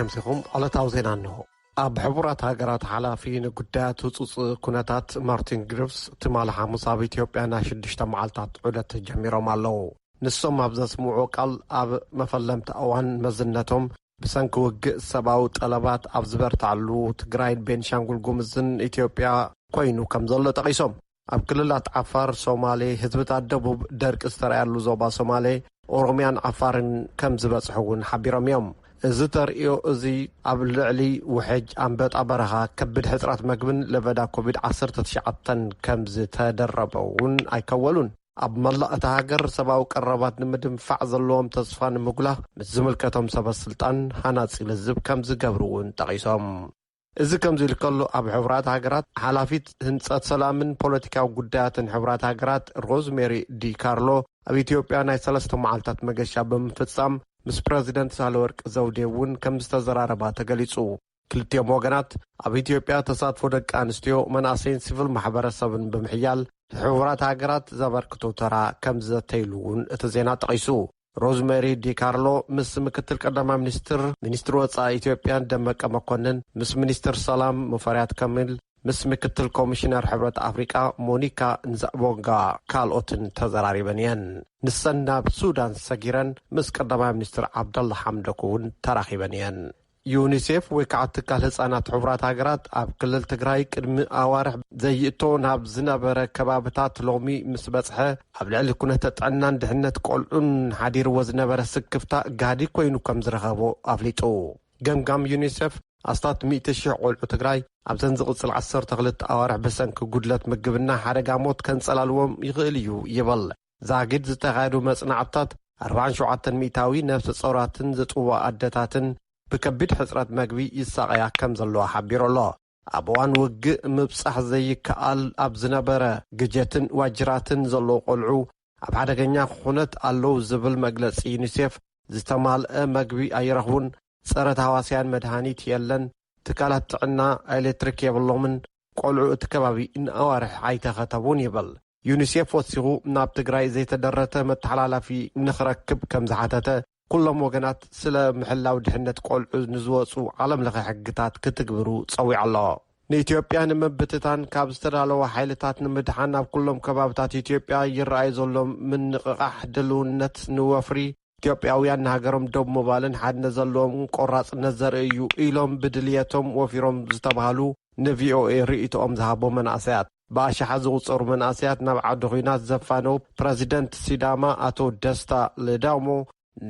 ምሲኹም ዕለታዊ ዜና እንሆ። ኣብ ሕቡራት ሃገራት ሓላፊ ንጉዳያት ህጹጽ ኩነታት ማርቲን ግሪፍስ ትማሊ ሓሙስ ኣብ ኢትዮጵያ ናይ ሽዱሽተ መዓልታት ዑደት ጀሚሮም ኣለዉ። ንሶም ኣብ ዘስምዑ ቃል ኣብ መፈለምቲ እዋን መዝነቶም ብሰንኪ ውግእ ሰብኣዊ ጠለባት ኣብ ዝበርታዕሉ ትግራይን ቤንሻንጉል ጉምዝን ኢትዮጵያ ኮይኑ ከም ዘሎ ጠቒሶም። ኣብ ክልላት ዓፋር፣ ሶማሌ፣ ህዝብታት ደቡብ ደርቂ ዝተረኣየሉ ዞባ ሶማሌ፣ ኦሮሚያን ዓፋርን ከም ዝበጽሑ እውን ሓቢሮም እዮም። እዚ ተርእዮ እዚ ኣብ ልዕሊ ውሕጅ ኣንበጣ በረኻ ከቢድ ሕጽረት መግብን ለበዳ ኮቪድ ዓሰርተ ትሽዓተ ከም ዝተደረበ እውን ኣይከወሉን። ኣብ መላእ እታ ሃገር ሰብኣዊ ቀረባት ንምድንፋዕ ዘለዎም ተስፋ ንምጉላህ ምስ ዝምልከቶም ሰበ ስልጣን ሃናጺ ልዝብ ከም ዝገብሩ እውን ጠቒሶም። እዚ ከምዚ ኢሉ ከሎ፣ ኣብ ሕቡራት ሃገራት ሓላፊት ህንጸት ሰላምን ፖለቲካዊ ጉዳያትን ሕቡራት ሃገራት ሮዝሜሪ ዲ ካርሎ ኣብ ኢትዮጵያ ናይ ሰለስተ መዓልታት መገሻ ብምፍጻም ምስ ፕረዚደንት ሳህለወርቅ ዘውዴ እውን ከም ዝተዘራረባ ተገሊጹ። ክልቲኦም ወገናት ኣብ ኢትዮጵያ ተሳትፎ ደቂ ኣንስትዮ፣ መናእሰይን ሲቪል ማሕበረሰብን ብምሕያል ሕቡራት ሃገራት ዘበርክቶ ተራ ከም ዘተይሉ እውን እቲ ዜና ጠቒሱ። ሮዝሜሪ ዲካርሎ ምስ ምክትል ቀዳማይ ሚኒስትር፣ ሚኒስትር ወጻኢ ኢትዮጵያን ደመቀ መኮንን፣ ምስ ሚኒስትር ሰላም ሙፈሪያት ካሚል፣ ምስ ምክትል ኮሚሽነር ሕብረት ኣፍሪቃ ሞኒካ ንዛቦንጋ ካልኦትን ተዘራሪበን እየን። ንሰን ናብ ሱዳን ሰጊረን ምስ ቀዳማይ ሚኒስትር ዓብደላ ሓምዶክ እውን ተራኺበን እየን። ዩኒሴፍ ወይ ከዓ ትካል ህፃናት ሕቡራት ሃገራት ኣብ ክልል ትግራይ ቅድሚ ኣዋርሕ ዘይእቶ ናብ ዝነበረ ከባብታት ሎሚ ምስ በፅሐ፣ ኣብ ልዕሊ ኩነተ ጥዕናን ድሕነት ቆልዑን ሓዲርዎ ዝነበረ ስክፍታ ጋህዲ ኮይኑ ከም ዝረኸቦ ኣፍሊጡ። ገምጋም ዩኒሴፍ፣ ኣስታት ሚእቲ ሺሕ ቆልዑ ትግራይ ኣብዘን ዝቕፅል ዓሰርተ ክልተ ኣዋርሕ ብሰንኪ ጉድለት ምግብና ሓደጋ ሞት ከንፀላልዎም ይኽእል እዩ ይብል። ዛጊድ ዝተኻየዱ መጽናዕትታት፣ ኣርባዓን ሸውዓተን ሚእታዊ ነፍሰ ጾራትን ዝጥዋ ኣደታትን ብከቢድ ሕጽረት መግቢ ይሳቐያ ከም ዘለዋ ሓቢሩ ኣሎ። ኣብ እዋን ውግእ ምብጻሕ ዘይከኣል ኣብ ዝነበረ ግጀትን ዋጅራትን ዘለዉ ቆልዑ ኣብ ሓደገኛ ኩነት ኣለዉ ዝብል መግለጺ ዩኒሴፍ፣ ዝተማልአ መግቢ ኣይረኽቡን፣ ጸረ ተሃዋስያን መድሃኒት የለን፣ ትካላት ጥዕና ኤሌክትሪክ የብሎምን፣ ቆልዑ እቲ ከባቢ ንኣዋርሕ ኣይተኸተቡን ይብል። ዩኒሴፍ ወሲኹ ናብ ትግራይ ዘይተደረተ መተሓላላፊ ንኽረክብ ከም ዝሓተተ፣ ኩሎም ወገናት ስለ ምሕላው ድሕነት ቆልዑ ንዝወፁ ዓለም ለኸ ሕግታት ክትግብሩ ጸዊዑ ኣሎ። ንኢትዮጵያ ንምብትታን ካብ ዝተዳለወ ሓይልታት ንምድሓን ኣብ ኩሎም ከባብታት ኢትዮጵያ ይረኣይ ዘሎ ምንቕቓሕ ድልውነት ንወፍሪ ኢትዮጵያውያን ንሃገሮም ደው ምባልን ሓድነት ዘለዎም ቆራጽነት ዘርኢ እዩ ኢሎም ብድልየቶም ወፊሮም ዝተባህሉ ንቪኦኤ ርእይቶኦም ዝሃቦ መናእሰያት። ብኣሽሓት ዝቑጸሩ መናእሰያት ናብ ዓዲ ኹናት ዘፋነው ፕረዚደንት ሲዳማ ኣቶ ደስታ ለዳሞ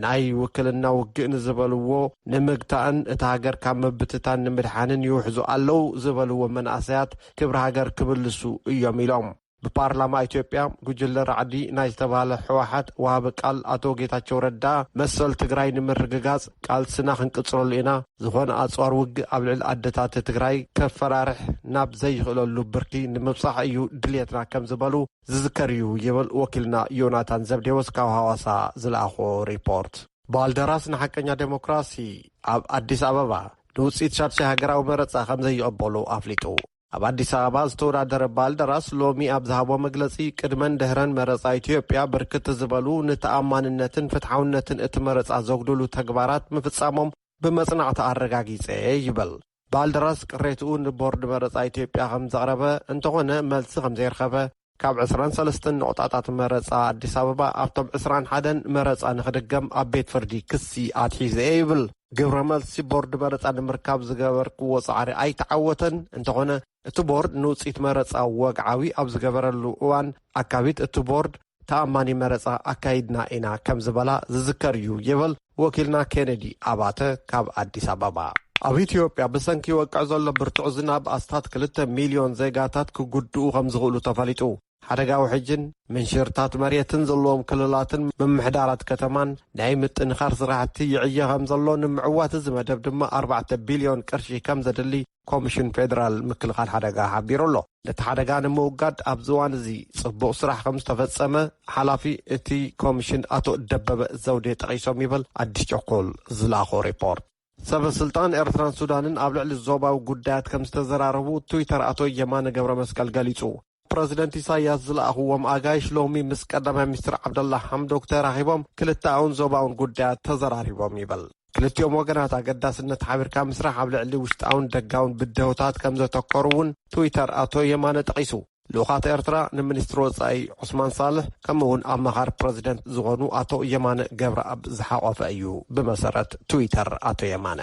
ናይ ውክልና ውግእ ንዝበልዎ ንምግታእን እታ ሃገር ካብ ምብትታን ንምድሓንን ይውሕዙ ኣለዉ ዝበልዎ መናእሰያት ክብሪ ሃገር ክምልሱ እዮም ኢሎም። ብፓርላማ ኢትዮጵያ ጉጅለ ራዕዲ ናይ ዝተባህለ ህወሓት ወሃቢ ቃል ኣቶ ጌታቸው ረዳ፣ መሰል ትግራይ ንምርግጋጽ ቃልስና ክንቅጽለሉ ኢና፣ ዝኾነ ኣጽዋር ውግእ ኣብ ልዕሊ ኣደታት ትግራይ ከፈራርሕ ናብ ዘይኽእለሉ ብርኪ ንምብጻሕ እዩ ድልየትና ከም ዝበሉ ዝዝከር እዩ ይብል ወኪልና ዮናታን ዘብዴዎስ ካብ ሃዋሳ ዝለኣኾ ሪፖርት። ባልደራስ ንሓቀኛ ዴሞክራሲ ኣብ ኣዲስ ኣበባ ንውጽኢት ሻድሻይ ሃገራዊ መረጻ ከም ዘይቕበሉ ኣፍሊጡ። ኣብ ኣዲስ ኣበባ ዝተወዳደረ ባልደራስ ሎሚ ኣብ ዝሃቦ መግለጺ፣ ቅድመን ድሕረን መረጻ ኢትዮጵያ ብርክት ዝበሉ ንተኣማንነትን ፍትሓውነትን እቲ መረጻ ዘጉድሉ ተግባራት ምፍጻሞም ብመጽናዕቲ ኣረጋጊጸ ይብል። ባልደራስ ቅሬትኡ ንቦርድ መረጻ ኢትዮጵያ ከም ዘቕረበ፣ እንተኾነ መልሲ ከም ዘይረኸበ፣ ካብ ዕስራን ሰለስተን ነቑጣታት መረጻ ኣዲስ ኣበባ ኣብቶም ዕስራን ሓደን መረጻ ንኽድገም ኣብ ቤት ፍርዲ ክሲ ኣትሒዘ እየ ይብል። ግብረ መልሲ ቦርድ መረጻ ንምርካብ ዝገበርክዎ ጻዕሪ ኣይተዓወተን። እንተኾነ እቲ ቦርድ ንውጽኢት መረጻ ወግዓዊ ኣብ ዝገበረሉ እዋን፣ ኣካቢት እቲ ቦርድ ተኣማኒ መረጻ ኣካይድና ኢና ከም ዝበላ ዝዝከር እዩ ይብል ወኪልና ኬነዲ ኣባተ ካብ ኣዲስ ኣበባ። ኣብ ኢትዮጵያ ብሰንኪ ይወቅዕ ዘሎ ብርቱዕ ዝናብ ኣስታት ክልተ ሚልዮን ዜጋታት ክጉድኡ ከም ዝኽእሉ ተፈሊጡ። ሓደጋ ውሕጅን ምንሽርታት መሬትን ዘለዎም ክልላትን ምምሕዳራት ከተማን ናይ ምጥንኻር ስራሕቲ ይዕየ ከም ዘሎ ንምዕዋት እዚ መደብ ድማ ኣርባዕተ ቢልዮን ቅርሺ ከም ዘድሊ ኮሚሽን ፌደራል ምክልኻል ሓደጋ ሓቢሩ ኣሎ። ነቲ ሓደጋ ንምውጋድ ኣብዚ እዋን እዚ ጽቡቕ ስራሕ ከም ዝተፈጸመ ሓላፊ እቲ ኮሚሽን ኣቶ ደበበ ዘውዴ ጠቒሶም ይብል ኣዲስ ቸኮል ዝለኣኾ ሪፖርት። ሰበ ስልጣን ኤርትራን ሱዳንን ኣብ ልዕሊ ዞባዊ ጉዳያት ከም ዝተዘራረቡ ትዊተር ኣቶ የማነ ገብረ መስቀል ገሊጹ። ፕረዚደንት ኢሳያስ ዝለኣኽዎም ኣጋይሽ ሎሚ ምስ ቀዳማይ ሚኒስትር ዓብደላ ሓምዶክ ተራኺቦም ክልተኣውን ዞባውን ጉዳያት ተዘራሪቦም ይብል። ክልቲኦም ወገናት ኣገዳስነት ሓቢርካ ምስራሕ ኣብ ልዕሊ ውሽጣውን ደጋውን ብድሆታት ከም ዘተኮሩ እውን ትዊተር ኣቶ የማነ ጠቒሱ። ልኡኻት ኤርትራ ንሚኒስትሪ ወጻኢ ዑስማን ሳልሕ፣ ከምኡ እውን ኣማኻሪ ፕረዚደንት ዝኾኑ ኣቶ የማነ ገብረኣብ ዝሓቖፈ እዩ፣ ብመሰረት ትዊተር ኣቶ የማነ።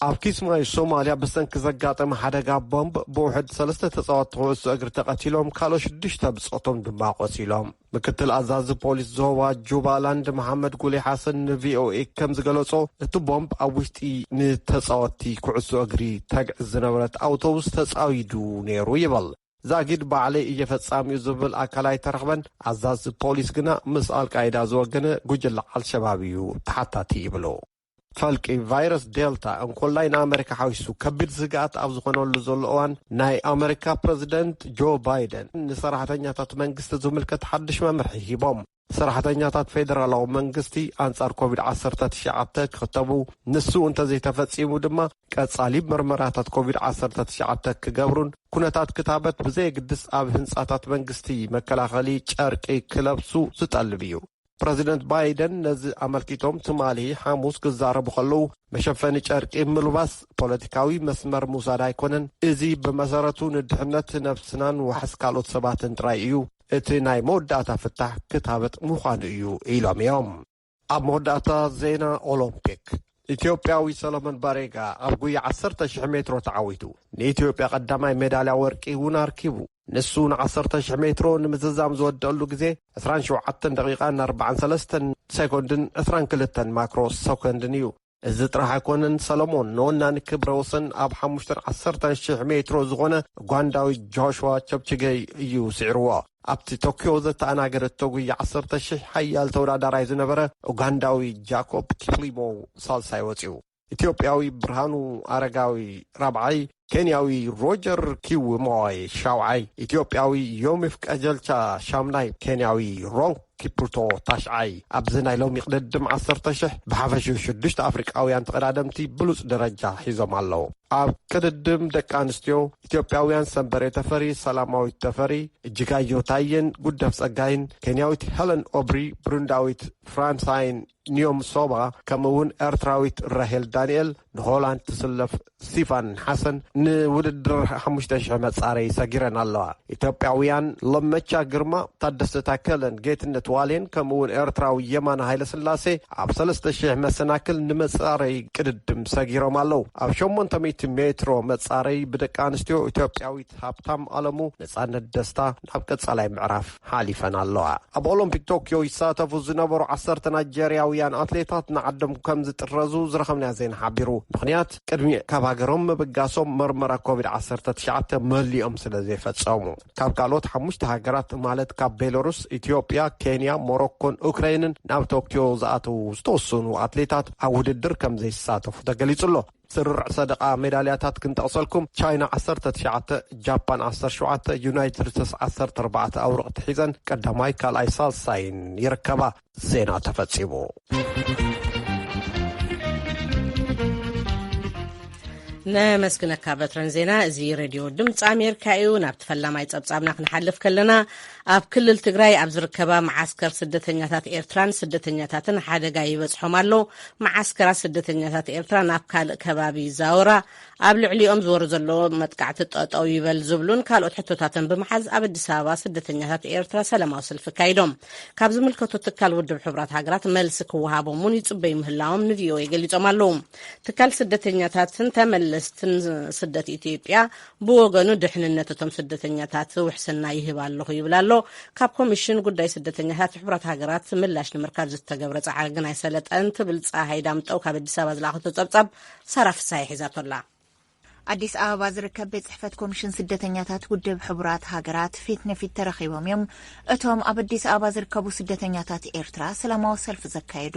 ኣብ ኪስማዩ ሶማልያ ብሰንኪ ዘጋጠመ ሓደጋ ቦምብ ብውሕድ ሰለስተ ተጻወትቲ ኩዕሶ እግሪ ተቐቲሎም፣ ካልኦት ሽዱሽተ ብጾቶም ድማ ቆሲሎም። ምክትል ኣዛዚ ፖሊስ ዞባ ጁባላንድ መሓመድ ጉሌ ሓሰን ንቪኦኤ ከም ዝገለጾ፣ እቲ ቦምብ ኣብ ውሽጢ ንተጻወትቲ ኩዕሶ እግሪ ተግዕዝ ዝነበረት ኣውቶቡስ ተጻዊዱ ነይሩ ይብል። ዛጊድ ባዕለይ እየ ፈጻሚኡ ዝብል ኣካል ኣይተረኽበን። ኣዛዚ ፖሊስ ግና ምስ ኣልቃይዳ ዝወገነ ጉጅለ ኣልሸባብ እዩ ተሓታቲ ይብሉ። ፈልቂ ቫይረስ ዴልታ እንኮላይ ንኣመሪካ ሓዊሱ ከቢድ ስግኣት ኣብ ዝኾነሉ ዘሎ እዋን፣ ናይ ኣመሪካ ፕረዚደንት ጆ ባይደን ንሰራሕተኛታት መንግስቲ ዝምልከት ሓድሽ መምርሒ ሂቦም። ሰራሕተኛታት ፌደራላዊ መንግስቲ ኣንጻር ኮቪድ ዓሰርተ ትሽዓተ ክኽተቡ፣ ንሱ እንተዘይተፈጺሙ ድማ ቀጻሊ ምርመራታት ኮቪድ ዓሰርተ ትሽዓተ ክገብሩን ኩነታት ክታበት ብዘየግድስ ኣብ ህንጻታት መንግስቲ መከላኸሊ ጨርቂ ክለብሱ ዝጠልብ እዩ። ፕረዚደንት ባይደን ነዚ ኣመልኪቶም ትማሊ ሓሙስ ክዛረቡ ከለዉ፣ መሸፈኒ ጨርቂ ምልባስ ፖለቲካዊ መስመር ምውሳድ ኣይኮነን፣ እዚ ብመሰረቱ ንድሕነት ነብስናን ዋሕስ ካልኦት ሰባትን ጥራይ እዩ፣ እቲ ናይ መወዳእታ ፍታሕ ክታበት ምዃኑ እዩ ኢሎም እዮም። ኣብ መወዳእታ ዜና ኦሎምፒክ፣ ኢትዮጵያዊ ሰሎሞን ባሬጋ ኣብ ጉያ ዓሰርተ ሽሕ ሜትሮ ተዓዊቱ ንኢትዮጵያ ቀዳማይ ሜዳልያ ወርቂ እውን ኣርኪቡ። ንሱ ን ዓሰርተ ሽሕ ሜትሮ ንምዝዛም ዝወደአሉ ግዜ ዕስራን ሸውዓተን ደቂቓን ኣርባዓን ሰለስተን ሴኮንድን ዕስራን ክልተን ማክሮ ሰኮንድን እዩ። እዚ ጥራሕ ኣይኮነን፣ ሰሎሞን ንወናኒ ክብረ ወሰን ኣብ ሓሙሽተን ዓሰርተን ሽሕ ሜትሮ ዝኾነ ኡጋንዳዊ ጆሽዋ ቸፕችገይ እዩ ስዒርዎ። ኣብቲ ቶክዮ ዘተኣናገደ እቶ ጉያ ዓሰርተ ሽሕ ሓያል ተወዳዳራይ ዝነበረ ኡጋንዳዊ ጃኮብ ኪፕሊሞ ሳልሳይ ወፂኡ። ኢትዮጵያዊ ብርሃኑ ኣረጋዊ ራብዓይ፣ ኬንያዊ ሮጀር ኪውሞይ ሻውዓይ፣ ኢትዮጵያዊ ዮሚፍ ቀጀልቻ ሻምናይ፣ ኬንያዊ ሮንግ ኪፕሩቶ ታሽዓይ። ኣብዚ ናይ ሎሚ ቅድድም ዓሰርተ ሽሕ ብሓፈሽኡ ሽዱሽተ ኣፍሪቃውያን ተቐዳደምቲ ብሉጽ ደረጃ ሒዞም ኣለዉ። ኣብ ቅድድም ደቂ ኣንስትዮ፣ ኢትዮጵያውያን ሰንበሬ ተፈሪ፣ ሰላማዊት ተፈሪ፣ እጅጋየሁ ታየን ጉደፍ ጸጋይን፣ ኬንያዊት ሄለን ኦብሪ፣ ብሩንዳዊት ፍራንሳይን ኒዮም ሶባ፣ ከምኡ እውን ኤርትራዊት ራሄል ዳንኤል፣ ንሆላንድ ትስለፍ ስቲፋን ሓሰን ንውድድር ሓሙሽተ ሽሕ መጻረይ ሰጊረን ኣለዋ። ኢትዮጵያውያን ለመቻ ግርማ፣ ታደሰ ታከለን ጌትነት ዋሌን፣ ከምኡ እውን ኤርትራዊ የማነ ሃይለስላሴ ኣብ ሰለስተ ሽሕ መሰናክል ንመጻረይ ቅድድም ሰጊሮም ኣለዉ። ኣብ ሸሞንተ ሚእቲ ሜትሮ መጻረይ ብደቂ ኣንስትዮ፣ ኢትዮጵያዊት ሃብታም ኣለሙ፣ ነጻነት ደስታ ናብ ቀጻላይ ምዕራፍ ሓሊፈን ኣለዋ። ኣብ ኦሎምፒክ ቶክዮ ይሳተፉ ዝነበሩ ዓሰርተ ናይጀርያውያን ኣትሌታት ንዓዶም ከም ዝጥረዙ ዝረኸብናዮ ዜና ሓቢሩ። ምኽንያት፣ ቅድሚ ካብ ሃገሮም ምብጋሶም መርመራ ኮቪድ ዓሰርተ ትሽዓተ መሊኦም ስለ ዘይፈጸሙ። ካብ ካልኦት ሓሙሽተ ሃገራት፣ ማለት ካብ ቤሎሩስ፣ ኢትዮጵያ፣ ኬንያ፣ ሞሮኮን ዩክሬንን ናብ ቶክዮ ዝኣተዉ ዝተወሰኑ ኣትሌታት ኣብ ውድድር ከም ዘይሳተፉ ተገሊጹ ኣሎ። ስርርዕ ሰደቓ ሜዳልያታት ክንጠቕሰልኩም፣ ቻይና ዓሰርተ ትሽዓተ፣ ጃፓን ዓሰርተ ሸውዓተ፣ ዩናይትድ ስቴትስ ዓሰርተ ኣርባዕተ ኣውርቕቲ ሒዘን ቀዳማይ፣ ካልኣይ፣ ሳልሳይን ይርከባ። ዜና ተፈጺሙ። ነመስግነካ በትረን ዜና። እዚ ሬድዮ ድምፂ ኣሜሪካ እዩ። ናብቲ ፈላማይ ጸብጻብና ክንሓልፍ ከለና፣ ኣብ ክልል ትግራይ ኣብ ዝርከባ መዓስከር ስደተኛታት ኤርትራን ስደተኛታትን ሓደጋ ይበጽሖም ኣሎ። መዓስከራት ስደተኛታት ኤርትራ ናብ ካልእ ከባቢ ይዛወራ፣ ኣብ ልዕሊኦም ዝወርድ ዘሎ መጥቃዕቲ ጠጠው ይበል ዝብሉን ካልኦት ሕቶታትን ብምሓዝ ኣብ ኣዲስ ኣበባ ስደተኛታት ኤርትራ ሰላማዊ ሰልፊ ኣካይዶም። ካብ ዝምልከቶ ትካል ውድብ ሕቡራት ሃገራት መልሲ ክወሃቦም እውን ይጽበዩ ምህላዎም ንቪኦኤ ገሊጾም ኣለዉ። ትካል ስደተኛታትን ተመለስትን ስደት ኢትዮጵያ ብወገኑ፣ ድሕንነት እቶም ስደተኛታት ውሕስና ይህብ ኣለኹ ይብል ኣሎ። ካብ ኮሚሽን ጉዳይ ስደተኛታት ሕቡራት ሃገራት ምላሽ ንምርካብ ዝተገብረ ጻዕሪ ግን ኣይሰለጠን ትብል ጸሃይ ዳምጠው ካብ ኣዲስ ኣበባ ዝለኣኸቶ ጸብጻብ ሳራ ፍሳሐ ሒዛቶ ኣላ። ኣዲስ ኣበባ ዝርከብ ቤት ጽሕፈት ኮሚሽን ስደተኛታት ውድብ ሕቡራት ሃገራት ፊት ንፊት ተረኺቦም እዮም እቶም ኣብ ኣዲስ ኣበባ ዝርከቡ ስደተኛታት ኤርትራ ሰላማዊ ሰልፊ ዘካየዱ።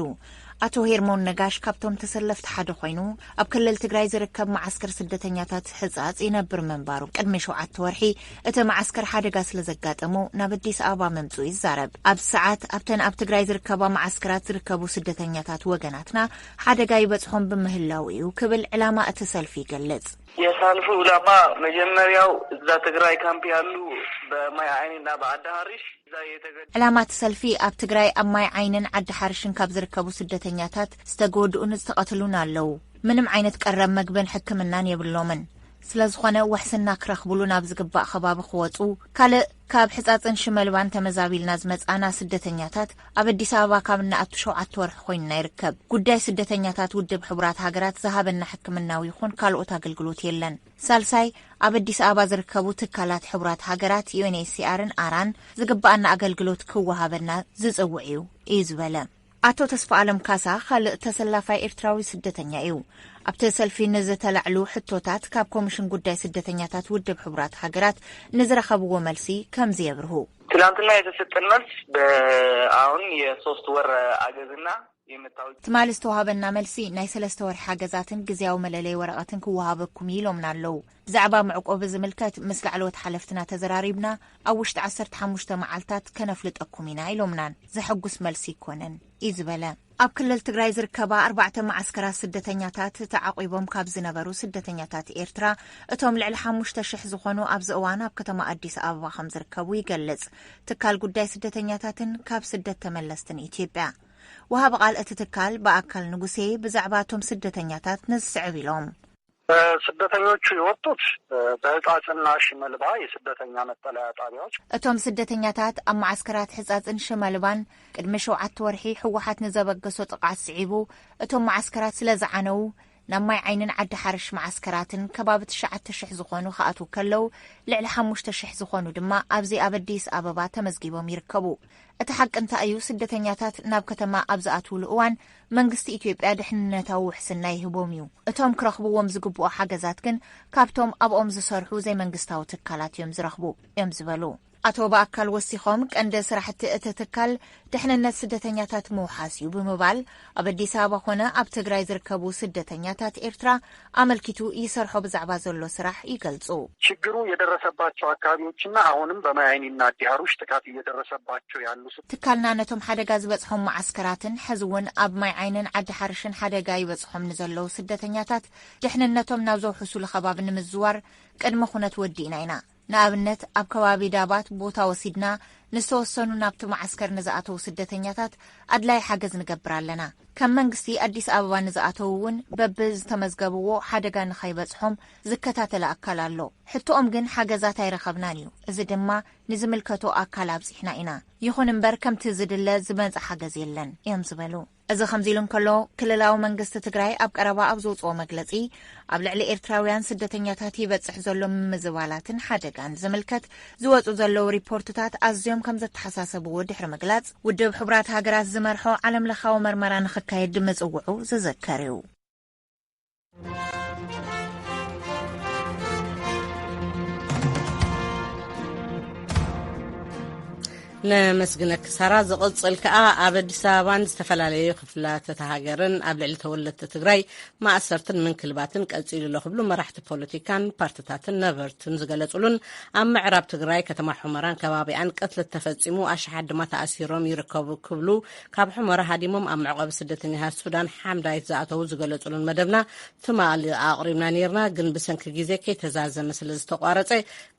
ኣቶ ሄርሞን ነጋሽ ካብቶም ተሰለፍቲ ሓደ ኮይኑ፣ ኣብ ክልል ትግራይ ዝርከብ መዓስከር ስደተኛታት ሕጻጽ ይነብር ምንባሩ፣ ቅድሚ ሸውዓተ ወርሒ እቲ መዓስከር ሓደጋ ስለ ዘጋጠሞ ናብ ኣዲስ ኣበባ ምምጽኡ ይዛረብ። ኣብ ሰዓት ኣብተን ኣብ ትግራይ ዝርከባ መዓስከራት ዝርከቡ ስደተኛታት ወገናትና ሓደጋ ይበጽሖም ብምህላው እዩ ክብል ዕላማ እቲ ሰልፊ ይገልጽ። የሳልፉ ዕላማ መጀመሪያው እዛ ትግራይ ካምፕ ያሉ በማይ አይኒና በአዳሃሪሽ ዕላማ እቲ ሰልፊ ኣብ ትግራይ ኣብ ማይ ዓይንን ዓዲ ሓርሽን ካብ ዝርከቡ ስደተኛታት ዝተጎድኡን ዝተቐትሉን ኣለዉ። ምንም ዓይነት ቀረብ መግብን ሕክምናን የብሎምን። ስለ ዝኾነ ውሕስና ክረኽብሉ ናብ ዝግባእ ከባቢ ክወፁ፣ ካልእ ካብ ሕፃፅን ሽመልባን ተመዛቢልና ዝመፃና ስደተኛታት ኣብ ኣዲስ ኣበባ ካብ እንኣቱ ሸውዓተ ወርሒ ኮይንና ይርከብ። ጉዳይ ስደተኛታት ውድብ ሕቡራት ሃገራት ዝሃበና ሕክምናዊ ይኹን ካልኦት ኣገልግሎት የለን። ሳልሳይ፣ ኣብ ኣዲስ ኣበባ ዝርከቡ ትካላት ሕቡራት ሃገራት ዩ ኤን ኤች ሲ ኣርን ኣራን ዝግባኣና ኣገልግሎት ክወሃበና ዝጽውዕ እዩ እዩ ዝበለ። ኣቶ ተስፋ ኣለም ካሳ ካልእ ተሰላፋይ ኤርትራዊ ስደተኛ እዩ። ኣብቲ ሰልፊ ንዝተላዕሉ ሕቶታት ካብ ኮሚሽን ጉዳይ ስደተኛታት ውድብ ሕቡራት ሃገራት ንዝረኸብዎ መልሲ ከምዚ የብርሁ። ትላንትና የተሰጠን መልስ በአሁን የሶስት ወር አገዝና የመጣው ትማሊ ዝተዋሃበና መልሲ ናይ ሰለስተ ወርሒ ሓገዛትን ግዝያዊ መለለይ ወረቐትን ክወሃበኩም እዩ ኢሎምና ኣለዉ። ብዛዕባ መዕቆቢ ዝምልከት ምስ ላዕለዎት ሓለፍትና ተዘራሪብና ኣብ ውሽጢ ዓሰርተ ሓሙሽተ መዓልታት ከነፍልጠኩም ኢና ኢሎምናን ዘሐጉስ መልሲ ኣይኮነን እዩ ዝበለ። ኣብ ክልል ትግራይ ዝርከባ ኣርባዕተ መዓስከራት ስደተኛታት ተዓቂቦም ካብ ዝነበሩ ስደተኛታት ኤርትራ እቶም ልዕሊ ሓሙሽተ ሽሕ ዝኾኑ ኣብዚ እዋን ኣብ ከተማ ኣዲስ ኣበባ ከም ዝርከቡ ይገልጽ ትካል ጉዳይ ስደተኛታትን ካብ ስደት ተመለስትን ኢትዮጵያ። ወሃቢ ቃል እቲ ትካል ብኣካል ንጉሴ ብዛዕባ እቶም ስደተኛታት ንዝስዕብ ኢሎም። ስደተኞቹ የወጡት በህጻጽና ሽመልባ የስደተኛ መጠለያ ጣቢያዎች። እቶም ስደተኛታት ኣብ መዓስከራት ሕጻጽን ሽመልባን ቅድሚ ሸውዓተ ወርሒ ህወሓት ንዘበገሶ ጥቕዓት ስዒቡ እቶም መዓስከራት ስለ ዝዓነዉ ናብ ማይ ዓይንን ዓዲ ሓርሽ መዓስከራትን ከባቢ ትሽዓተ ሽሕ ዝኾኑ ክኣትዉ ከለዉ ልዕሊ ሓሙሽተ ሽሕ ዝኾኑ ድማ ኣብዚ ኣብ ኣዲስ ኣበባ ተመዝጊቦም ይርከቡ። እቲ ሓቂ እንታይ እዩ? ስደተኛታት ናብ ከተማ ኣብ ዝኣትውሉ እዋን መንግስቲ ኢትዮጵያ ድሕንነታዊ ውሕስና ይህቦም እዩ። እቶም ክረኽብዎም ዝግብኦ ሓገዛት ግን ካብቶም ኣብኦም ዝሰርሑ ዘይመንግስታዊ ትካላት እዮም ዝረኽቡ እዮም ዝበሉ። ኣቶ ብኣካል ወሲኾም ቀንዲ ስራሕቲ እቲ ትካል ድሕንነት ስደተኛታት ምውሓስ እዩ ብምባል ኣብ ኣዲስ ኣበባ ኮነ ኣብ ትግራይ ዝርከቡ ስደተኛታት ኤርትራ ኣመልኪቱ ይሰርሖ ብዛዕባ ዘሎ ስራሕ ይገልጹ። ችግሩ የደረሰባቸው አካባቢዎችና አሁንም በማይ አይኒና አዲ ሀሩሽ ጥቃት እየደረሰባቸው ያሉ ስ- ትካልና ነቶም ሓደጋ ዝበጽሖም መዓስከራትን ሕዚ እውን ኣብ ማይ ዓይንን ዓዲ ሓርሽን ሓደጋ ይበጽሖም ንዘለዉ ስደተኛታት ድሕንነቶም ናብ ዘውሕሱሉ ከባቢ ንምዝዋር ቅድመ ኩነት ወዲእና ኢና። ንኣብነት ኣብ ከባቢ ዳባት ቦታ ወሲድና ንዝተወሰኑ ናብቲ መዓስከር ንዝኣተዉ ስደተኛታት ኣድላይ ሓገዝ ንገብር ኣለና። ከም መንግስቲ ኣዲስ ኣበባ ንዝኣተዉ እውን በብዝተመዝገብዎ ሓደጋ ንኸይበጽሖም ዝከታተለ ኣካል ኣሎ። ሕቶኦም ግን ሓገዛት ኣይረኸብናን እዩ። እዚ ድማ ንዝምልከቶ ኣካል ኣብጺሕና ኢና። ይኹን እምበር ከምቲ ዝድለ ዝመጽእ ሓገዝ የለን እዮም ዝበሉ። እዚ ከምዚ ኢሉ እንከሎ ክልላዊ መንግስቲ ትግራይ ኣብ ቀረባ ኣብ ዘውፅኦ መግለፂ ኣብ ልዕሊ ኤርትራውያን ስደተኛታት ይበፅሕ ዘሎ ምምዝባላትን ሓደጋን ዝምልከት ዝወፁ ዘለዉ ሪፖርትታት ኣዝዮም ከም ዘተሓሳሰብዎ ድሕሪ ምግላፅ ውድብ ሕቡራት ሃገራት ዝመርሖ ዓለም ለኻዊ መርመራ ንኽካየድ ምፅውዑ ዝዝከር እዩ። ነመስግነኪ ሳራ። ዝቕጽል ከኣ ኣብ ኣዲስ ኣበባን ዝተፈላለዩ ክፍላት እታ ሃገርን ኣብ ልዕሊ ተወለድቲ ትግራይ ማእሰርትን ምንክልባትን ቀጺሉ ኣሎ ክብሉ መራሕቲ ፖለቲካን ፓርትታትን ነበርትን ዝገለጹሉን ኣብ ምዕራብ ትግራይ ከተማ ሑመራን ከባቢኣን ቅትለት ተፈጺሙ ኣሽሓት ድማ ተኣሲሮም ይርከቡ ክብሉ ካብ ሑመራ ሃዲሞም ኣብ መዕቆቢ ስደተኛታት ሱዳን ሓምዳይት ዝኣተዉ ዝገለጹሉን መደብና ትማሊ ኣቕሪብና ነይርና፣ ግን ብሰንኪ ግዜ ከይተዛዘመ ስለ ዝተቋረጸ፣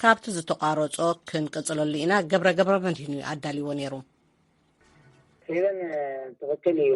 ካብቲ ዝተቋረጾ ክንቅጽለሉ ኢና። ገብረ ገብረ መድህን እዩ ኣዳልይዎ ነይሩ። ፌቨን ትኽክል እዩ፣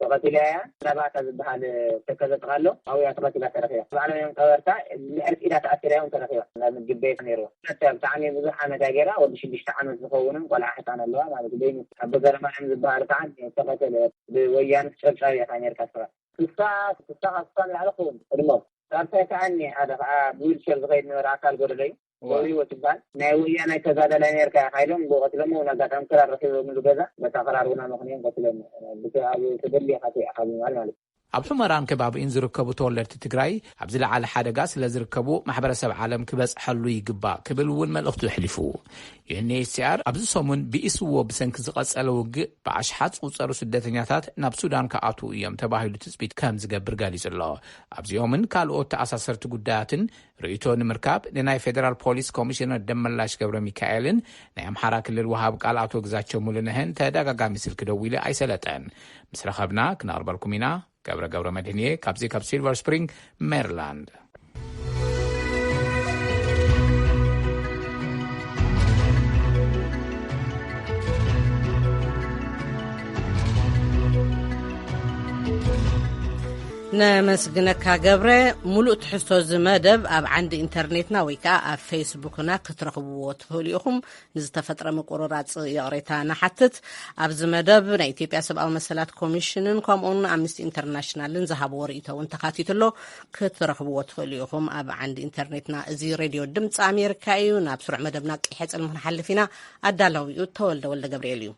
ተቐቲላ እያ። ናባታ ዝበሃል ተከዘ ጥቓ ኣሎ፣ ኣብያ ተቐቲላ ተረኺባ። ባዕሎም እዮም ቀበርታ፣ ንዕርፊ ኢዳ ተኣሲራ እዮም ተረኺባ። ናብ ምግቢ ቤት ነይርዋ። ብጣዕሚ ብዙሕ ዓመት እያ ገይራ፣ ወዲ ሽዱሽተ ዓመት ዝኸውን ቆልዓ ሕፃን ኣለዋ ማለት እዩ። በይኑ ኣቦ ገረማርያም ዝበሃል ከዓ ተቐተለ። ብወያነ ጨብጫብ እያ ካብ ኣሜሪካ ስራ። ስሳ፣ ስሳ ካብ ስሳ ንላዕሊ ክኸውን ቅድሞም። ሳልሳይ ከዓ እኒ ሓደ ከዓ ብዊልቸር ዝኸይድ ነበረ ኣካል ጎደሎ እዩ። እዋ። ገብሩ ህይወት ይበሃል። ናይ ወያናይ ተጋዳላይ ነርካ ኢኻ ኢሎም ብኡ ቀትሎም እውን ኣጋጣሚ ክራር ረኺቦምሉ ገዛ በታ ክራር እውን ኣመኽንዮም ቀትሎም። ብቲ ኣብ ተደሊ ኢኻ ኢኻ ብምባል ማለት እዩ። ኣብ ሑመራን ከባቢኡን ዝርከቡ ተወለድቲ ትግራይ ኣብ ዝለዓለ ሓደጋ ስለ ዝርከቡ ማሕበረሰብ ዓለም ክበፅሐሉ ይግባእ ክብል እውን መልእኽቱ ኣሕሊፉ። ዩ ኤን ኤች ሲ ኣር ኣብዚ ሰሙን ብኢስዎ ብሰንኪ ዝቐጸለ ውግእ ብኣሽሓት ዝቑጸሩ ስደተኛታት ናብ ሱዳን ክኣትዉ እዮም ተባሂሉ ትጽቢት ከም ዝገብር ገሊጹ ኣሎ። ኣብዚኦምን ካልኦት ተኣሳሰርቲ ጉዳያትን ርእይቶ ንምርካብ ንናይ ፌደራል ፖሊስ ኮሚሽነር ደመላሽ ገብረ ሚካኤልን ናይ ኣምሓራ ክልል ወሃብ ቃል ኣቶ ግዛቸው ሙሉነህን ተደጋጋሚ ስልኪ ደዊሉ ኣይሰለጠን። ምስ ረኸብና ክነቕርበልኩም ኢና። ገብረ ገብረ መድህንየ ካብዚ ካብ ሲልቨር ስፕሪንግ ሜሪላንድ። ነመስግነካ ገብረ። ሙሉእ ትሕዝቶ እዚ መደብ ኣብ ዓንዲ ኢንተርኔትና ወይ ከዓ ኣብ ፌስቡክና ክትረኽብዎ ትኽእሉ ኢኹም። ንዝተፈጥረ ምቁርራፅ ይቕሬታ ንሓትት። ኣብዚ መደብ ናይ ኢትዮጵያ ሰብኣዊ መሰላት ኮሚሽንን ከምኡውን ኣምነስቲ ኢንተርናሽናልን ዝሃብዎ ርእይቶ እውን ተካቲቱ ኣሎ። ክትረኽብዎ ትኽእሉ ኢኹም ኣብ ዓንዲ ኢንተርኔትና። እዚ ሬድዮ ድምፂ ኣሜሪካ እዩ። ናብ ስሩዕ መደብና ቀይሐ ፅልሚ ክንሓልፍ ኢና። ኣዳላዊኡ ተወልደ ወልደ ገብርኤል እዩ።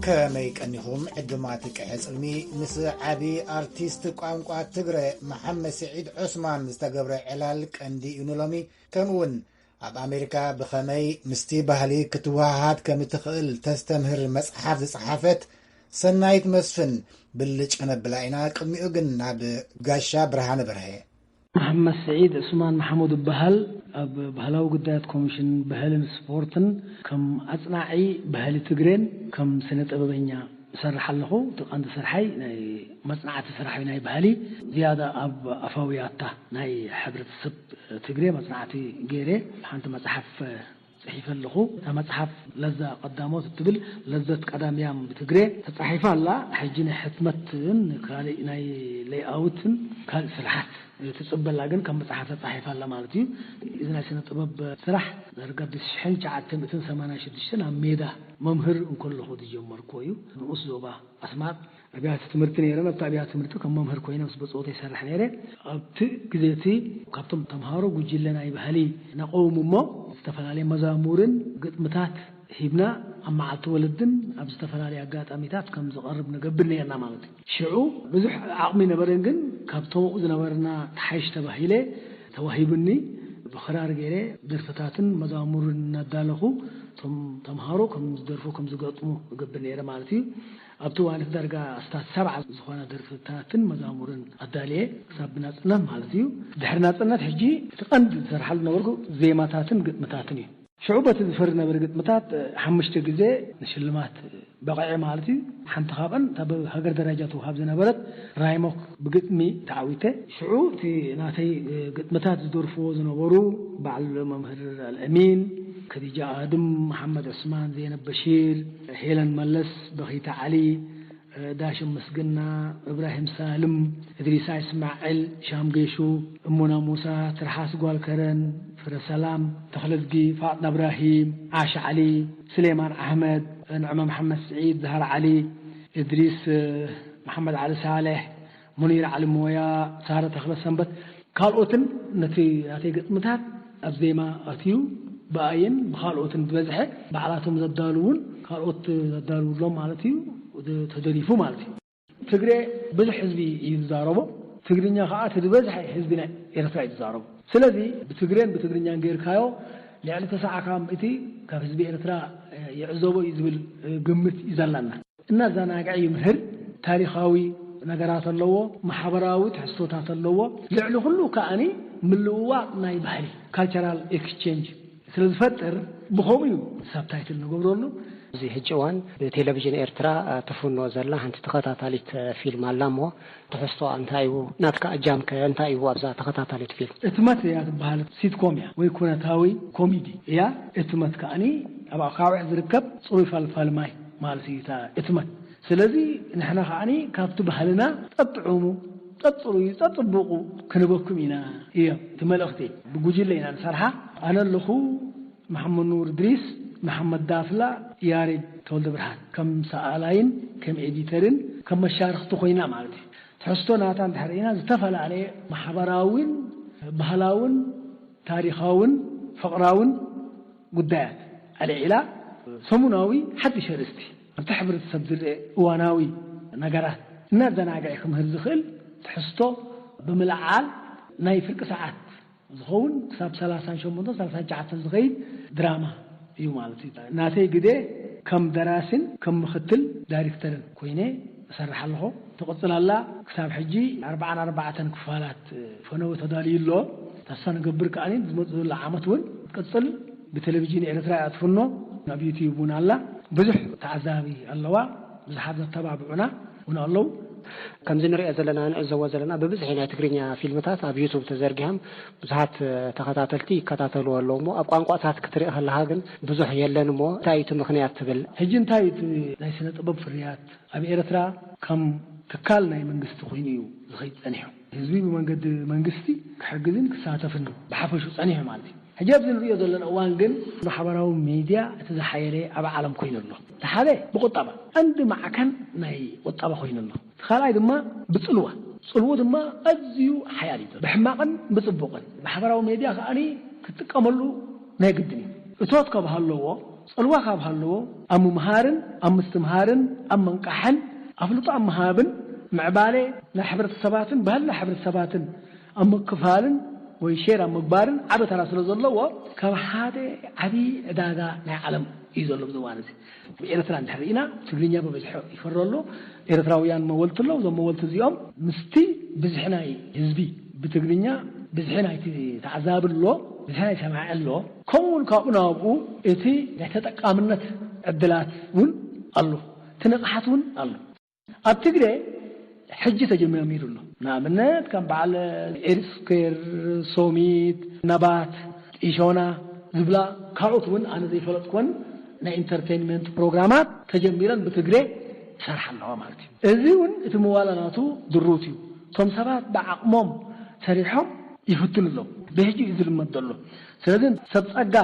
ከመይ ቀኒኹም ዕዱማት ቅሐ ጽልሚ? ምስ ዓቢ ኣርቲስት ቋንቋ ትግረ መሓመድ ስዒድ ዑስማን ዝተገብረ ዕላል ቀንዲ እዩ ንሎሚ። ከምኡውን ኣብ ኣሜሪካ ብኸመይ ምስቲ ባህሊ ክትወሃሃድ ከም እትኽእል ተስተምህር መጽሓፍ ዝጸሓፈት ሰናይት መስፍን ብልጭ ከነብላ ኢና። ቅድሚኡ ግን ናብ ጋሻ ብርሃነ በርሀ። መሓመድ ስዒድ ዑስማን ማሕሙድ እበሃል። ኣብ ባህላዊ ጉዳያት ኮሚሽን ባህልን ስፖርትን ከም ኣጽናዒ ባህሊ ትግሬን ከም ስነ ጥበበኛ እሰርሕ ኣለኹ። እቲ ቀንዲ ስርሓይ ናይ መጽናዕቲ ስራሕ እዩ፣ ናይ ባህሊ ዝያዳ ኣብ ኣፋውያታ ናይ ሕብረተሰብ ትግሬ መጽናዕቲ ገይረ ሓንቲ መጽሓፍ ጽሒፈ ኣለኹ። እታ መጽሓፍ ለዛ ቀዳሞት እትብል ለዘት ቀዳምያም ብትግሬ ተጻሒፋ ኣላ። ሕጂ ናይ ሕትመትን ካልእ ናይ ሌይኣውትን ካልእ ስራሓት ትጽበላ፣ ግን ከም መጽሓፍ ተጻሒፋ ኣላ ማለት እዩ። እዚ ናይ ስነ ጥበብ ስራሕ ዳርጋ ብሽሕን ትሽዓተ ሚእትን ሰማንያን ሽዱሽተን ኣብ ሜዳ መምህር እንከለኹ ዝጀመርኩዎ እዩ። ንኡስ ዞባ ኣስማጥ ኣብያተ ትምህርቲ ነይረ። ኣብቲ ኣብያተ ትምህርቲ ከም መምህር ኮይነ ምስ ብጾተይ ይሰርሕ ነይረ። ኣብቲ ግዜ እቲ ካብቶም ተምሃሮ ጉጅለ ናይ ባህሊ ነቐውም እሞ ዝተፈላለየ መዛሙርን ግጥምታት ሂብና ኣብ መዓልቲ ወለድን ኣብ ዝተፈላለየ ኣጋጣሚታት ከም ዝቐርብ ንገብር ነይርና ማለት እዩ። ሽዑ ብዙሕ ዓቕሚ ነበረን፣ ግን ካብቶም ኣብኡ ዝነበርና ተሓይሽ ተባሂለ ተዋሂቡኒ። ብኽራር ገይረ ደርፍታትን መዛሙርን እናዳለኹ እቶም ተምሃሮ ከም ዝደርፉ ከም ዝገጥሙ እገብር ነይረ ማለት እዩ። ኣብቲ እዋን እቲ ዳርጋ ኣስታት ሰብዓ ዝኾና ደርፍታትን መዛሙርን ኣዳልየ ክሳብ ናጽነት ማለት እዩ። ድሕሪ ናጽነት ሕጂ እቲ ቀንዲ ዝሰርሓሉ ነበርኩ ዜማታትን ግጥምታትን እዩ። ሽዑ በቲ ዝፈሪ ነበረ ግጥምታት ሓሙሽተ ግዜ ንሽልማት በቒዐ ማለት እዩ። ሓንቲ ካብአን እታ ብሃገር ደረጃ ትወሃብ ዝነበረት ራይሞክ ብግጥሚ ተዓዊተ። ሽዑ እቲ ናተይ ግጥምታት ዝደርፍዎ ዝነበሩ በዓል መምህር ኣልኣሚን፣ ከዲጃ ኣድም፣ መሓመድ ዑስማን፣ ዜነብ በሺር፣ ሄለን መለስ፣ በኺታ ዓሊ፣ ዳሽም ምስግና፣ እብራሂም ሳልም፣ እድሪሳ እስማዕል፣ ሻም ጌሹ፣ እሙና ሙሳ፣ ትርሓስ ጓል ከረን፣ ፍረ ሰላም፣ ተኽለዝጊ፣ ፋጥና እብራሂም፣ ዓሽ ዓሊ፣ ስሌማን ኣሕመድ፣ ንዕመ መሓመድ ስዒድ፣ ዛህራ ዓሊ፣ እድሪስ መሓመድ ዓሊ ሳልሕ፣ ሙኒር ዓሊ ሞያ፣ ሳረ ተኽለ ሰንበት፣ ካልኦትን ነቲ ናተይ ግጥምታት ኣብ ዜማ ኣትዩ ብኣይን ብኻልኦትን ዝበዝሐ ባዕላቶም ዘዳልውን ካልኦት ዘዳልውሎም ማለት እዩ ተደሪፉ ማለት እዩ። ትግሬ ብዙሕ ህዝቢ እዩ ዝዛረቦ። ትግርኛ ከዓ እቲ ዝበዝሐ ህዝቢ ናይ ኤርትራ እዩ ዝዛረቦ። ስለዚ ብትግሬን ብትግርኛን ጌርካዮ ልዕሊ ተስዓካ ምእቲ ካብ ህዝቢ ኤርትራ ይዕዘቦ እዩ ዝብል ግምት እዩ ዘላና። እናዘናግዐ ይምህር። ታሪኻዊ ነገራት ኣለዎ፣ ማሕበራዊ ትሕዝቶታት ኣለዎ። ልዕሊ ኩሉ ከኣኒ ምልውዋጥ ናይ ባህሊ ካልቸራል ኤክስቼንጅ ስለ ዝፈጥር ብኸምኡ እዩ ሳብታይትል ንገብረሉ። እዚ ሕጂ እዋን ብቴሌቪዥን ኤርትራ ትፍኖ ዘላ ሓንቲ ተኸታታሊት ፊልም ኣላ እሞ ትሕዝቶኣ እንታይ እዩ? ናትካ እጃምከ እንታይ እዩ ኣብዛ ተኸታታሊት ፊልም? እትመት እያ ትበሃል። ሲትኮም እያ ወይ ኩነታዊ ኮሚዲ እያ። እትመት ከኣኒ ኣብ ኣኻውሕ ዝርከብ ጽሩይ ፈልፋል ማይ ማለት እዩ እታ እትመት። ስለዚ ንሕና ከዓኒ ካብቲ ባህልና ጠጥዑሙ፣ ጠጽሩዩ፣ ጠጥብቑ ክንበኩም ኢና እዮ እቲ መልእኽቲ። ብጉጅለ ኢና ንሰርሓ። ኣነ ኣለኹ፣ መሓመድ ኑር እድሪስ፣ መሓመድ ዳፍላ፣ ያሬድ ተወልደ ብርሃን ከም ሰኣላይን ከም ኤዲተርን ከም መሻርኽቲ ኮይና ማለት እዩ። ትሕዝቶ ናታ እንድሕር ኢና ዝተፈላለየ ማሕበራውን ባህላውን ታሪኻውን ፍቕራውን ጉዳያት ኣልዒላ ሰሙናዊ ሓድሽ ኣርእስቲ ኣብቲ ሕብረተሰብ ዝረአ እዋናዊ ነገራት እናዘናግዐ ክምህር ዝኽእል ትሕዝቶ ብምልዓል ናይ ፍርቂ ሰዓት ዝኸውን ክሳብ ሰላሳን ሸሞንተን ሰላሳን ትሽዓተን ዝኸይድ ድራማ እዩ ማለት እዩ። ናተይ ግደ ከም ደራሲን ከም ምኽትል ዳይሬክተርን ኮይነ እሰርሕ ኣለኹ። ትቕጽል ኣላ። ክሳብ ሕጂ ኣርብዓን ኣርባዕተን ክፋላት ፈነወ ተዳልዩ ኣሎ። ተስፋ ንገብር ከኣ ዝመጽእ ዘሎ ዓመት እውን ክትቅጽል ብቴሌቪዥን ኤርትራ እያ ትፍኖ። ኣብ ዩትዩብ እውን ኣላ። ብዙሕ ተዓዛቢ ኣለዋ። ብዙሓት ዘተባብዑና እውን ኣለዉ። ከምዚ ንሪኦ ዘለና፣ ንዕዘቦ ዘለና፣ ብብዝሒ ናይ ትግርኛ ፊልምታት ኣብ ዩቱብ ተዘርጊሖም ብዙሓት ተኸታተልቲ ይከታተልዎ ኣለዉ። እሞ ኣብ ቋንቋታት ክትርኢ ከለኻ ግን ብዙሕ የለን። እሞ እንታይ እዩ እቲ ምኽንያት ትብል? ሕጂ እንታይ እዩ እቲ ናይ ስነ ጥበብ ፍርያት ኣብ ኤርትራ ከም ትካል ናይ መንግስቲ ኮይኑ እዩ ዝኸይድ ጸኒሑ? ህዝቢ ብመንገዲ መንግስቲ ክሕግዝን ክሳተፍን ብሓፈሹ ጸኒሑ ማለት እዩ። ሕጂ ኣብዚ ንሪኦ ዘለና እዋን ግን ማሕበራዊ ሚድያ እቲ ዝሓየለ ኣብ ዓለም ኮይኑ ኣሎ። እቲ ሓደ ብቁጠባ ቀንዲ ማዕከን ናይ ቁጠባ ኮይኑ ኣሎ። እቲ ካልኣይ ድማ ብጽልዋ፣ ጽልዎ ድማ ኣዝዩ ሓያል እዩ። ብሕማቕን ብጽቡቕን ማሕበራዊ ሚድያ ከኣ ክትጥቀመሉ ናይ ግድን እዩ። እቶት ካብ ሃለዎ፣ ጽልዋ ካብ ሃለዎ፣ ኣብ ምምሃርን ኣብ ምስትምሃርን ኣብ መንቃሕን ኣፍልጦ ኣብ ምሃብን ምዕባለ ናይ ሕብረተሰባትን ባህሊ ናይ ሕብረተሰባትን ኣብ ምክፋልን ወይ ሼር ኣብ ምግባርን ዓቢ ተራ ስለ ዘለዎ፣ ካብ ሓደ ዓቢ ዕዳጋ ናይ ዓለም እዩ ዘሎ ኣብዚ እዋን እዚ። ብኤርትራ እንድሕር ርኢና፣ ትግርኛ ብበዝሒ ይፈሪ ኣሎ። ኤርትራውያን መወልቲ ኣለዉ። እዞም መወልቲ እዚኦም ምስቲ ብዝሒ ናይ ህዝቢ ብትግርኛ ብዝሒ ናይቲ ተዓዛቢ ኣሎ፣ ብዝሒ ናይ ሰማዒ ኣሎ። ከምኡ እውን ካብኡ ናብኡ እቲ ናይ ተጠቃምነት ዕድላት እውን ኣሎ፣ እቲ ንቕሓት እውን ኣሎ። ኣብ ትግረ ሕጂ ተጀሚሮም ኢሉ ኣሎ። ንኣብነት ከም በዓል ኤሪ ስኩዌር፣ ሶሚት፣ ነባት፣ ጢሾና ዝብላ ካልኦት እውን ኣነ ዘይፈለጥኩወን ናይ ኢንተርቴይንመንት ፕሮግራማት ተጀሚረን ብትግረ ይሰርሓ ኣለዋ ማለት እዩ። እዚ እውን እቲ ምዋላ ናቱ ድሩት እዩ። እቶም ሰባት ብዓቕሞም ሰሪሖም ይፍትኑ ኣለዉ። ብሕጂ እዩ ዝልመድ ዘሎ። ስለዚ ሰብ ጸጋ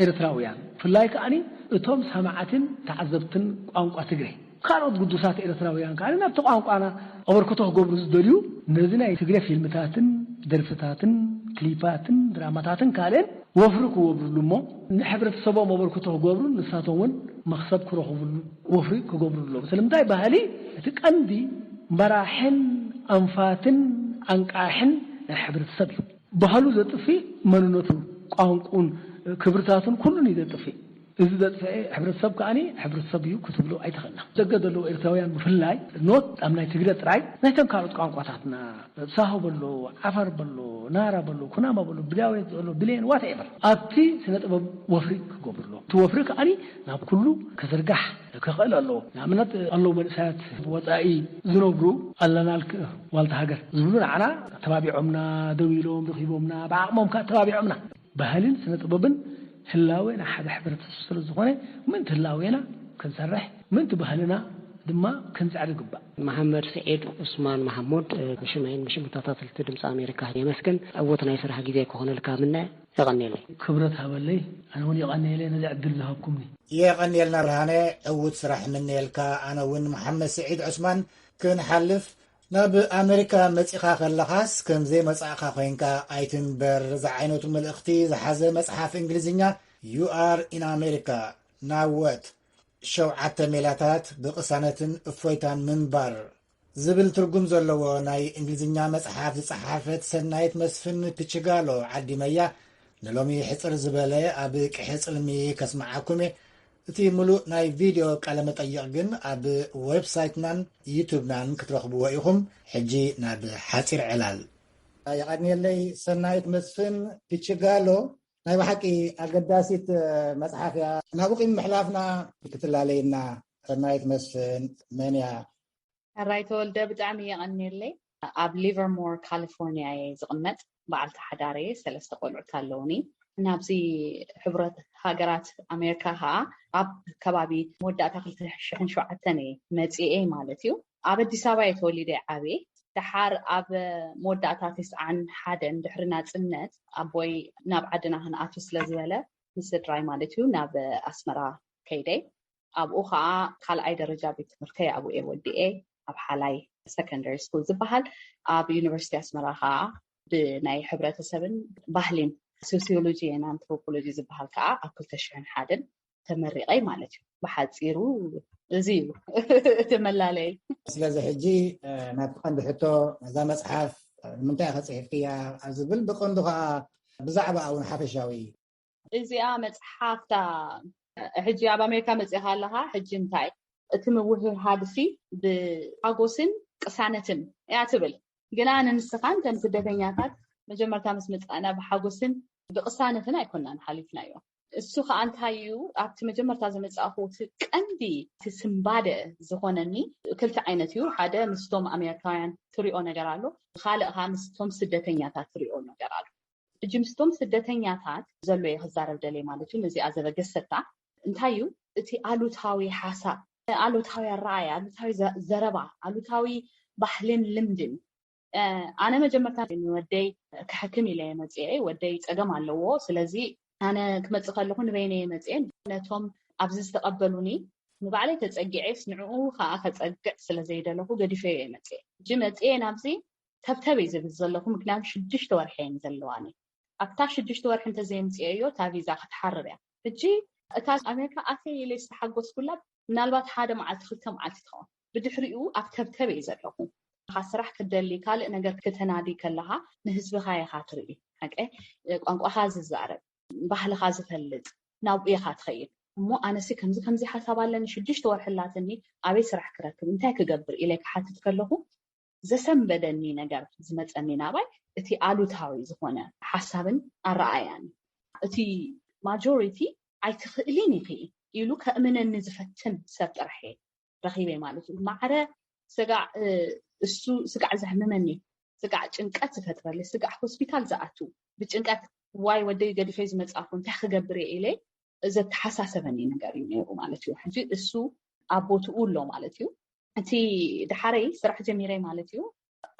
ኤርትራውያን ብፍላይ ከኣኒ እቶም ሰማዕትን ተዓዘብትን ቋንቋ ትግረ ካልኦት ግዱሳት ኤርትራውያን ከኣ ናብቲ ቋንቋና ኣበርክቶ ክገብሩ ዝደልዩ ነዚ ናይ ትግረ ፊልምታትን ደርፍታትን ክሊፓትን ድራማታትን ካልእን ወፍሪ ክገብሩሉ እሞ ንሕብረተሰቦም ኣበርክቶ ክገብሩ ንሳቶም እውን መኽሰብ ክረኽቡሉ ወፍሪ ክገብሩ ኣለዎም። ስለምንታይ ባህሊ እቲ ቀንዲ መራሕን ኣንፋትን ኣንቃሕን ናይ ሕብረተሰብ እዩ። ባህሉ ዘጥፊእ መንነቱ ቋንቁን ክብርታቱን ኩሉን እዩ ዘጥፊእ። እዚ ዘጥፍኤ ሕብረተሰብ ከኣኒ ሕብረተሰብ እዩ ክትብሎ ኣይትኽእልና። ደገ ዘለዉ ኤርትራውያን ብፍላይ ኖት ኣብ ናይ ትግረ ጥራይ ናይተን ካልኦት ቋንቋታትና ሳሆ በሎ፣ ዓፋር በሎ፣ ናራ በሎ፣ ኩናማ በሎ፣ ብዳዌት በሎ፣ ብሌን ዋትኤቨር ኣብቲ ስነ ጥበብ ወፍሪ ክገብሩ ኣለዎ። እቲ ወፍሪ ከኣኒ ናብ ኩሉ ክዝርጋሕ ክኽእል ኣለዎ። ንኣብነት ኣለዉ መንእሰያት ወጻኢ ዝነብሩ ኣለናልክ ዋልታ ሃገር ዝብሉ ንዓና ተባቢዖምና ደው ኢሎም ረኺቦምና ብዓቕሞም ከኣ ተባቢዖምና። ባህልን ስነ ጥበብን ህላዌ ናይ ሓደ ሕብረተሰብ ስለ ዝኾነ ምእንቲ ህላዌና ክንሰርሕ ምእንቲ ባህልና ድማ ክንጽዕር ይግባእ። መሓመድ ስዒድ ዑስማን መሓሙድ፣ ብሽመይን ብሽም ተኸታተልቲ ድምፂ ኣሜሪካ የመስግን። ዕዉት ናይ ስራሕ ግዜ ክኾነልካ ምነ። የቐንየለይ። ክብረት ሃበለይ። ኣነ እውን የቐንየለይ ነዚ ዕድል ዝሃብኩምኒ። የቐንየልና ብርሃነ። ዕዉት ስራሕ ምነየልካ። ኣነ እውን መሓመድ ስዒድ ዑስማን ክንሓልፍ ናብ ኣሜሪካ መጺኻ ከለኻስ ከም ዘይመጻእኻ ኮይንካ ኣይትንበር ዝዓይነቱ መልእኽቲ ዝሓዘ መጽሓፍ እንግሊዝኛ You Are in America፣ Now What? ሸውዓተ ሜላታት ብቕሳነትን እፎይታን ምንባር ዝብል ትርጉም ዘለዎ ናይ እንግሊዝኛ መጽሓፍ ዝጸሓፈት ሰናይት መስፍን ፒችጋሎ ዓዲመያ ንሎሚ ሕጽር ዝበለ ኣብ ቅሒ ጽልሚ ከስምዓኩም እየ። እቲ ምሉእ ናይ ቪድዮ ቃለ መጠይቕ ግን ኣብ ዌብሳይትናን ዩቱብናን ክትረኽብዎ ኢኹም። ሕጂ ናብ ሓጺር ዕላል። የቐንየለይ ሰናይት መስፍን ፒችጋሎ። ናይ ብሓቂ ኣገዳሲት መጽሓፍ እያ። ናብኡ ቂም ምሕላፍና ክትላለየና። ሰናይት መስፍን መን እያ? ሕራይ ተወልደ፣ ብጣዕሚ የቐንየለይ። ኣብ ሊቨርሞር ካሊፎርኒያ እየ ዝቕመጥ። በዓልቲ ሓዳር እየ፣ ሰለስተ ቆልዑት ኣለውኒ። ናብዚ ሕብረት ሃገራት ኣሜሪካ ከዓ ኣብ ከባቢ መወዳእታ ክልተ ሽሕን ሸውዓተን እየ መፂኤ ማለት እዩ። ኣብ ኣዲስ ኣበባ እየ ተወሊደ ዓብየ። ደሓር ኣብ መወዳእታ ተስዓን ሓደን ድሕሪ ናፅነት ኣቦይ ናብ ዓድና ክንኣቱ ስለ ዝበለ ምስ ስድራይ ማለት እዩ ናብ ኣስመራ ከይደ። ኣብኡ ከዓ ካልኣይ ደረጃ ቤት ትምህርተይ ኣብኡ እየ ወዲኤ። ኣብ ሓላይ ሰከንደሪ ስኩል ዝበሃል ኣብ ዩኒቨርሲቲ ኣስመራ ከዓ ብናይ ሕብረተሰብን ባህሊን ሶሲዮሎጂ and ኣንትሮፖሎጂ ዝበሃል ከዓ ኣብ ክልተ ሽሕን ሓደን ተመሪቐይ ማለት እዩ። ብሓፂሩ እዚ እዩ እቲ መላለይ። ስለዚ ሕጂ ናብቲ ቀንዲ ሕቶ እዛ መፅሓፍ ንምንታይ ኢኻ ፅሒፍክያ ኣብ ዝብል ብቀንዱ ከዓ ብዛዕባ እውን ሓፈሻዊ እዚኣ መፅሓፍታ ሕጂ ኣብ ኣሜሪካ መፂኻ ኣለኻ ሕጂ እንታይ እቲ ምውህሃድሲ ብሓጎስን ቅሳነትን እያ ትብል ግና ንንስኻን ከም ስደተኛታት መጀመርታ ምስ መፃእና ብሓጎስን ብቅሳነትን ኣይኮናን ሓሊፍናዮ እሱ ከዓ እንታይ እዩ፣ ኣብቲ መጀመርታ ዝመጻእኹ እቲ ቀንዲ እቲ ስምባደ ዝኾነኒ ክልተ ዓይነት እዩ። ሓደ ምስቶም ኣሜሪካውያን ትሪኦ ነገር ኣሎ፣ ካልእ ከዓ ምስቶም ስደተኛታት ትሪኦ ነገር ኣሎ። ሕጂ ምስቶም ስደተኛታት ዘሎ እየ ክዛረብ ደልየ ማለት እዩ። ነዚኣ ዘበገሰታ እንታይ እዩ፣ እቲ ኣሉታዊ ሓሳብ፣ ኣሉታዊ ኣረኣያ፣ ኣሉታዊ ዘ- ዘረባ፣ ኣሉታዊ ባህልን ልምድን። ኣነ መጀመርታ ንወደይ ክሕክም ኢለ እየ መፅኤ። ወደይ ፀገም ኣለዎ። ስለዚ ኣነ ክመፅእ ከለኹ ንበይነ እየ መፅኤ። ነቶም ኣብዚ ዝተቐበሉኒ ንባዕለይ ተፀጊዐስ ንዕኡ ከዓ ከፀግዕ ስለ ዘይደለኹ ገዲፈ እየ መፅኤ። ሕጂ መፅኤ ናብዚ ተብተብ እየ ዝብል ዘለኹ፣ ምክንያቱ ሽዱሽተ ወርሒ እየን ዘለዋኒ። ኣብታ ሽዱሽተ ወርሒ እንተዘየምፅኤዮ እታ ቪዛ ክትሓርር እያ። ሕጂ እታ ኣሜሪካ ኣተይ ኢለ ዝተሓጎስኩላ ምናልባት ሓደ መዓልቲ ክልተ መዓልቲ ትኸውን። ብድሕሪኡ ኣብ ተብተብ እየ ዘለኹ። ካብ ስራሕ ክትደሊ ካልእ ነገር ክተናዲ ከለኻ ንህዝብኻ ኢኻ ትርኢ። ሓቀ ቋንቋኻ ዝዛረብ፣ ባህልኻ ዝፈልጥ ናብኡ ኢኻ ትኸይድ። እሞ ኣነሲ ከምዚ ከምዚ ሓሳብ ኣለኒ፣ ሽዱሽተ ወርሒ ኣላትኒ፣ ኣበይ ስራሕ ክረክብ፣ እንታይ ክገብር ኢለ ክሓትት ከለኹ ዘሰንበደኒ ነገር ዝመፀኒ ናባይ እቲ ኣሉታዊ ዝኾነ ሓሳብን ኣረኣያን። እቲ ማጆሪቲ ኣይትኽእሊን ኢኺ ኢሉ ከእምነኒ ዝፈትን ሰብ ጥራሕ እየ ረኺበ ማለት እዩ። ማዕረ ስጋዕ እሱ ስጋዕ ዘሕምመኒ፣ ስጋዕ ጭንቀት ዝፈጥረለይ፣ ስጋዕ ሆስፒታል ዝኣቱ፣ ብጭንቀት ዋይ ወደይ ገዲፈ ዝመፃኹ እንታይ ክገብር እየ ኢለ ዘተሓሳሰበኒ ነገር እዩ ነይሩ ማለት እዩ። ሕጂ እሱ ኣብ ቦትኡ ኣሎ ማለት እዩ። እቲ ድሓረይ ስራሕ ጀሚረ ማለት እዩ።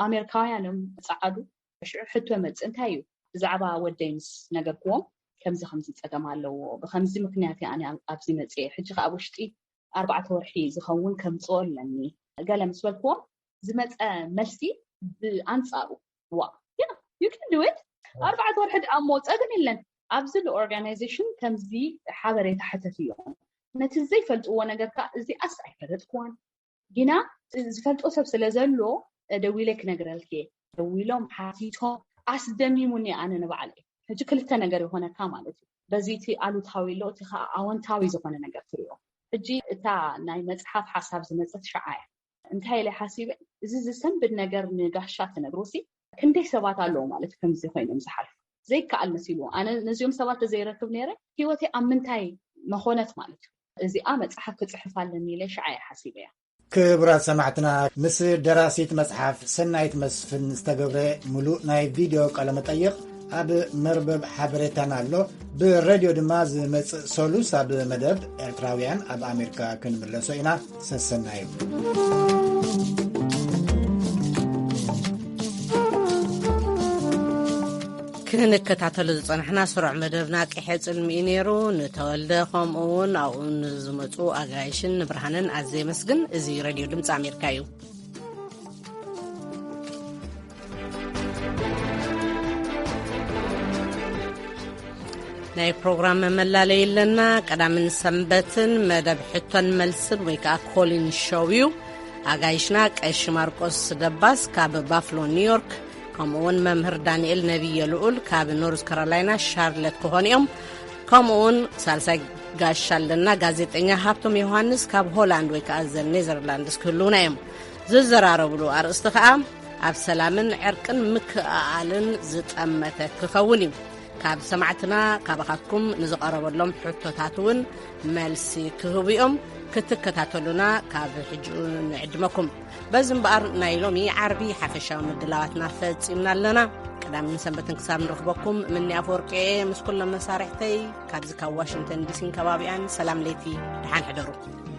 ኣሜሪካውያን እዮም ፃዓዱ። ሽዑ ሕቶ መፅእ እንታይ እዩ፣ ብዛዕባ ወደይ ምስ ነገርክዎም ከምዚ ከምዚ ፀገም ኣለዎ፣ ብከምዚ ምክንያት እየ ኣነ ኣብዚ መፅየ፣ ሕጂ ከዓ ኣብ ውሽጢ ኣርባዕተ ወርሒ ዝኸውን ከምፅኦ ኣለኒ ገለ ምስ በልክዎም ዝመፀ መልሲ ብኣንፃሩ ዋ you can do it፣ ኣርባዕተ ወርሒ ደኣ እሞ ፀገም የለን፣ ኣብዚ ኦርጋናይዜሽን ከምዚ ሓበሬታ ሕተት እዮም። ነቲ ዘይፈልጥዎ ነገር ከዓ እዚኣስ ኣይፈለጥክዋን፣ ግና ዝፈልጦ ሰብ ስለ ዘሎ ደዊለ ክነግረልክ እየ። ደዊሎም ሓቲቶም ኣስደሚሙኒ ኣነ ንባዕለይ። ሕጂ ክልተ ነገር ይኾነካ ማለት እዩ። በዚ እቲ ኣሉታዊ ኣሎ፣ እቲ ከዓ ኣወንታዊ ዝኾነ ነገር ትሪኦ። ሕጂ እታ ናይ መፅሓፍ ሓሳብ ዝመፀት ሸዓ እያ። እንታይ ኢለ ሓሲበ፣ እዚ ዝሰንብድ ነገር ንጋሻ ተነግሮሲ ክንደይ ሰባት ኣለዉ ማለት እዩ ከምዚ ኮይኖም ዝሓልፉ። ዘይከኣል መሲልዎ ኣነ ነዚኦም ሰባት ተዘይረክብ ነይረ ህይወተይ ኣብ ምንታይ መኾነት ማለት እዩ። እዚኣ መፅሓፍ ክፅሕፍ ኣለኒ ኢለ ሸዓ እየ ሓሲበያ። ክቡራት ሰማዕትና፣ ምስ ደራሲት መጽሓፍ ሰናይት መስፍን ዝተገብረ ምሉእ ናይ ቪድዮ ቃለ መጠይቕ ኣብ መርበብ ሓበሬታና ኣሎ። ብሬድዮ ድማ ዝመጽእ ሰሉስ ኣብ መደብ ኤርትራውያን ኣብ ኣሜሪካ ክንምለሶ ኢና። ሰሰናዩ። ክንከታተሎ ዝጸናሕና ስሩዕ መደብና ቂሐ ጽልሚ እዩ ነይሩ። ንተወልደ ከምኡ እውን ኣብኡ ንዝመጹ ኣጋይሽን ንብርሃንን ኣዝየ የመስግን። እዚ ሬድዮ ድምጺ ኣሜሪካ እዩ። ናይ ፕሮግራም መመላለይ ኣለና። ቀዳምን ሰንበትን መደብ ሕቶን መልስን ወይ ከዓ ኮሊን ሾው እዩ። ኣጋይሽና ቀሺ ማርቆስ ደባስ ካብ ባፍሎ ኒውዮርክ፣ ከምኡ እውን መምህር ዳንኤል ነቢየ ልኡል ካብ ኖርዝ ካሮላይና ሻርለት ክኾኑ እዮም። ከምኡ እውን ሳልሳይ ጋሻ ኣለና፣ ጋዜጠኛ ሃብቶም ዮሃንስ ካብ ሆላንድ ወይ ከዓ ዘ ኔዘርላንድስ ክህልውና እዮም። ዝዘራረብሉ ኣርእስቲ ከዓ ኣብ ሰላምን ዕርቅን ምክእኣልን ዝጠመተ ክኸውን እዩ። ካብ ሰማዕትና ካባኻትኩም ንዝቐረበሎም ሕቶታት እውን መልሲ ክህቡ እዮም። ክትከታተሉና ካብ ሕጂ ንዕድመኩም። በዚ እምበኣር ናይ ሎሚ ዓርቢ ሓፈሻዊ ምድላዋትና ፈጺምና ኣለና። ቀዳምን ሰንበትን ክሳብ ንረኽበኩም ምኒ ኣፈወርቂ እየ ምስ ኩሎም መሳርሕተይ ካብዚ ካብ ዋሽንግተን ዲሲን ከባቢኣን ሰላም ለይቲ፣ ደሓን ሕደሩ።